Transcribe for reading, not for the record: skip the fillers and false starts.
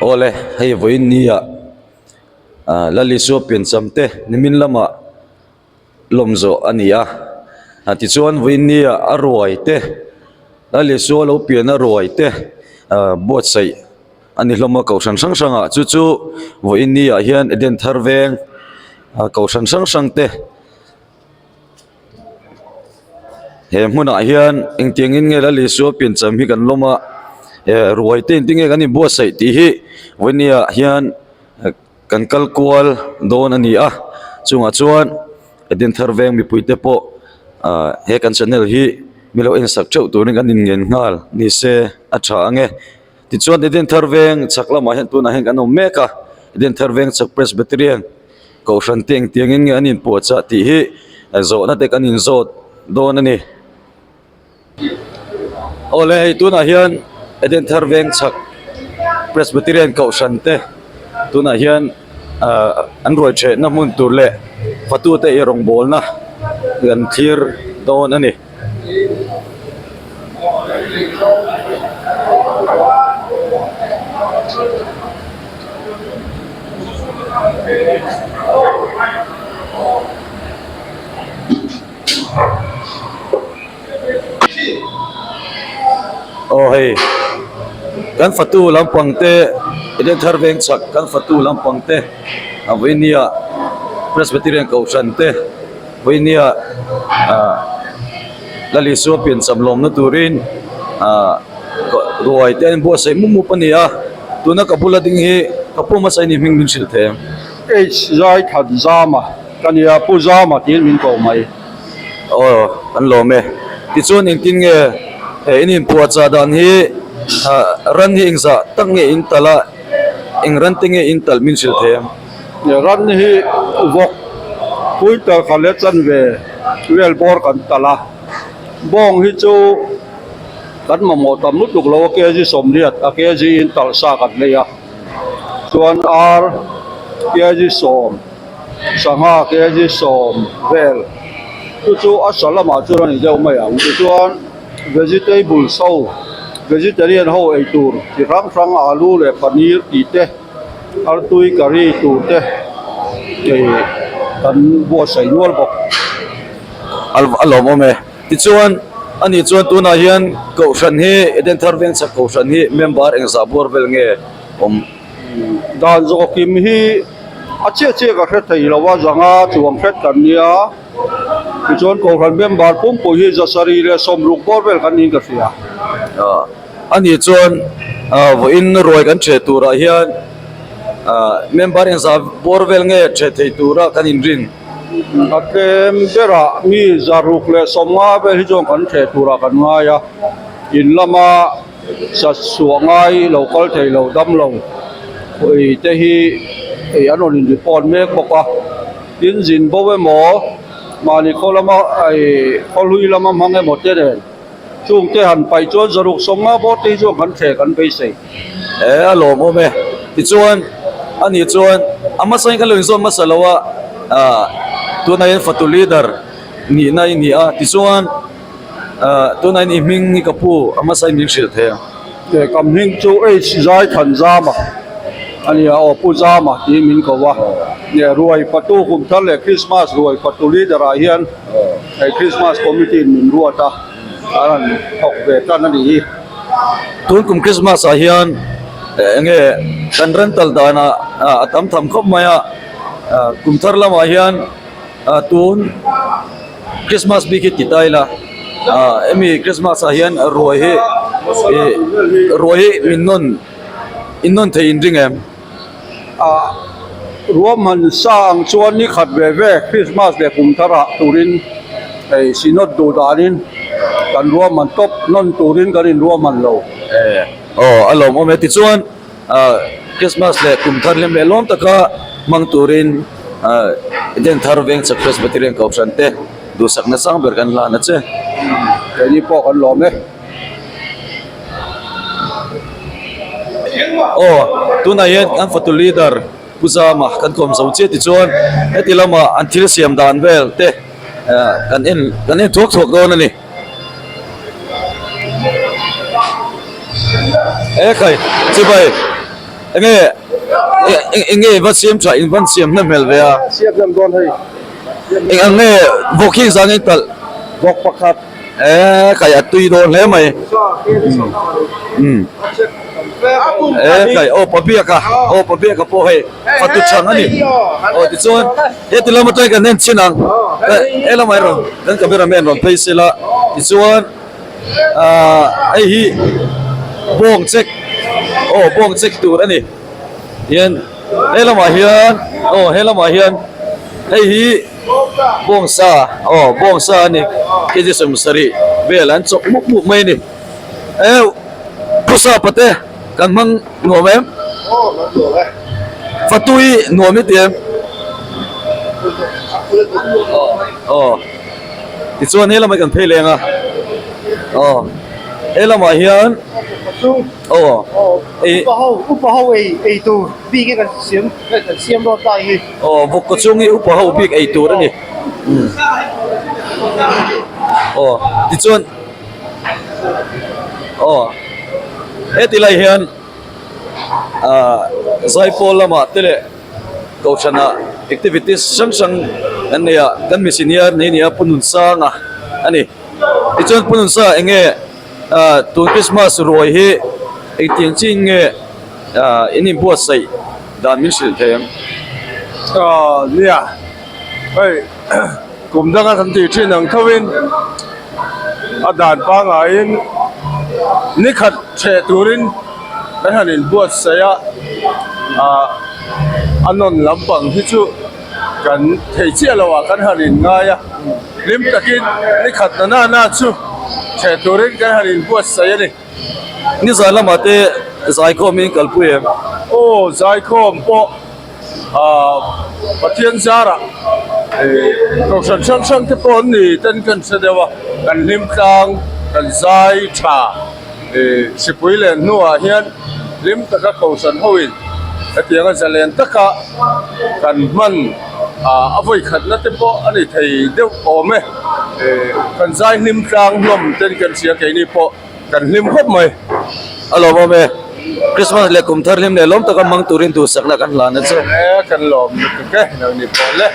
Awle hei vawiin ni ah ah Lal Isua piancham te nimin lamah lawm zawh a ni a ah tichuan vawiin ni ah a ruai te Lal Isua lo pian a ruai te ah buatsaih a ni hlawm a kohhran hrang hrang ah chu chu vawiin ni ah hian Eden thar veng ah kohhran hrang hrang te. He hmunah hian engtiangin nge Lal Isua piancham hi kan lawm a eh ruai te engtin nge kan inbuatsaih tih hi vawiniah hian kan kal kual dawn a ni a chungah chuan Edenthar veng mipui te pawh ah he kan channel hi mi lo ensak theuh turin kan inngen nghal ni se a tha ang e tichuan Edenthar veng chhak lamah hian tunah hian kan awm mek a Edenthar veng chhak Presbyterian. Kohhran te engtiangin nge an inpuahchah tih hi zawhna te kan inzawt dawn a ni. Awle hei tunah hian Eden thar veng chhak Presbyterian Kohhran te tunah hian ah an ruai thehna hmun tur leh fatute i rawngbawlna kan thlir dawn a ni. Aw hei kan fatu lampang te Eden thar veng chhak kan fatu lampang te a vawinia Presbyterian kohhran te. Vawinia ah Lal Isua piancham lawmna turin ah ruai te an inbuatsaih mup mup a ni a, tuna ka bula ding hi ka pu hmasa in i hming min hrilh thei ang. H zai khat zama ka nia, Pu Zama tiin min ko mai. Aw kan lawm e. Tichuan engtin nge he in inpuahchah dan hi ah ran hi engzah tak nge in talh a, eng ran te nge in talh min hrilh thei ang. Ran hi vawk pui tal kha leh chanve vel bawr kan talh a, bawng hi chu kan mamawh tam lutuk lo a kg 80 a kg in talh sa kan lei a, chuan ar kg 10 sangha kg 10 vel chu chu a sa lamah chuan a ni deuh mai ang tichuan vegetables ho vegetarian ho eitur chi hrang hrang alu leh paneer tih te. Artui curry tur te ih kan buatsaih nual bawk. A lawmawm e. Tichuan ani chuan tunah hian kohhran hi Eden thar veng chak kohhran hi member engzah buar vel nge awm? Dan zawk kim hi a chiah chiah ka hre thei lo a, zanga chuang hret kan nia. Tichuan kohhran member pumpui hi zasarih leh 60 bawr vel kan niin ka hria. Ani chuan vawiin ruai kan ṭheh turah hian member engzah bawr vel nge ṭheh thei tura kan inrin? A tlem berah mi 150 vel hi chuan kan ṭheh turah kan ngai a, in lama sa chhuah ngai lo kal thei lo dam lo ei te hi ei an rawn in report mek bawk a, tin zin bo emaw mahni khaw lama ei khawhlui lama hmang emaw te nen. Chungte han paih chuan 150 bawr te hi chuan kan thleh kan beisei. E a lawmawm e. Tichuan ani chuan a hmasa in kan lo inzawn hmasa lo a, ah tunah hian fatu leader nihna i ni a, tichuan ah tunah hian i hming hi ka pu a hmasa in min hrilh thei ang. E ka hming chu H Zai Than Zama a ni a, aw Pu Zama tiin min ko a. E ruai fatu kum thar leh Krismas ruai fatu leader ah hian Hei Christmas committee in min ruat a, an han thawk ve tan a nih hi. Tun kum Christmas ah hian eng nge kan rental danah a tam tham khawp mai a, kum thar lamah hian tun Christmas bik hi ti ta ila, hemi Christmas ah hian ruai hi ruai hi min nawn in nawn thei in ring em? Ah ruahman sa ang chuan ni khat ve ve Christmas leh kum thar ah turin hei Synod duh danin kan ruahman tawp nawn turin kan inruahman lo. Eh aw a lawmawm e tichuan ah Christmas leh kum thar hlim leh lawm taka hmang turin ah Eden thar veng chak Presbyterian Kohhran te duhsakna sang ber kan hlan a che. Keini pawh kan lawm e. Aw tunah hian kan fatu leader Pu Zama kan kawm zo chiah tichuan heti lama an thil siam dan vel te eh kan en kan en thuak thuak dawn a ni. Ekhai chibai. Enge enge i va siam tha in van siam hnem hmel ve a. Siam hnem dawn hei. Eng ang nge vawk hi zang in talh? Vawk pakhat. E kai a tui dawn hle mai. Umm. E kai aw pa biak a aw pa biak a pawh hei fatu chhang a ni. Aw tichuan heti lam atangin kan en chhin ang. He lamah erawh kan cameraman rawn phei sela tichuan. Ahh hei hi bawng check aw bawng check tur a ni hian he lamah hian aw he lamah hian hei hi bawng sa aw bawng sa a ni kg 70 vel an chawk mup mup mai a ni eh phusa pate kan hmang nuam em fatui nuam i ti em aw. Tichuan he lamah kan phei leng a, aw he lamah hian aw ei Upa ho upa ho ei ei tur bik hi kan siam kan siam dawn ta hi. Aw vawk kaw chung hi upa ho bik ei tur a ni aw tichuan aw heti lai hian ah zaipawl lamah te leh. Kohhranah activities hrang hrang kan nei a, kan mi senior nei nia Pu Nunsanga a ni. Tichuan Pu Nunsa eng nge ah tun Christmas ruai hi engtiang chin nge ah in inbuatsaih dan min hrilh thei ang? Ah nia, hei kum danga kan tih thin ang thovin a dan pangaiin nikhat chheh turin Kan han inbuatsaih a, ah a nawn lampang hi chu kan thei chiah lo ah kan han inngai a, hlim takin ni khat na na na chu chhe turin kan han inbuatsaih a ni. Nizan lamah te zaikhawm hi in kalpui em? Aw, zaikhawm pawh ah Pathian zarah eh kohhran hrang hrang te pawh an ni ten kan hre deuh a, kan hlim tlang, kan zai tha. Sipui len hnuah hian hlim taka kohhran hoin hetianga zalen taka kan hman a vawi khatna te pawh a ni thei deuh awm e. Kan zai hlim tlang hlawm ten kan hria keini pawh kan hlim khawp mai. A lawmawm e. Christmas leh kum thar hlim leh lawm taka hmang turin duhsakna kan hlan a che. E kan lawm lutuk e, nang ni pawh le.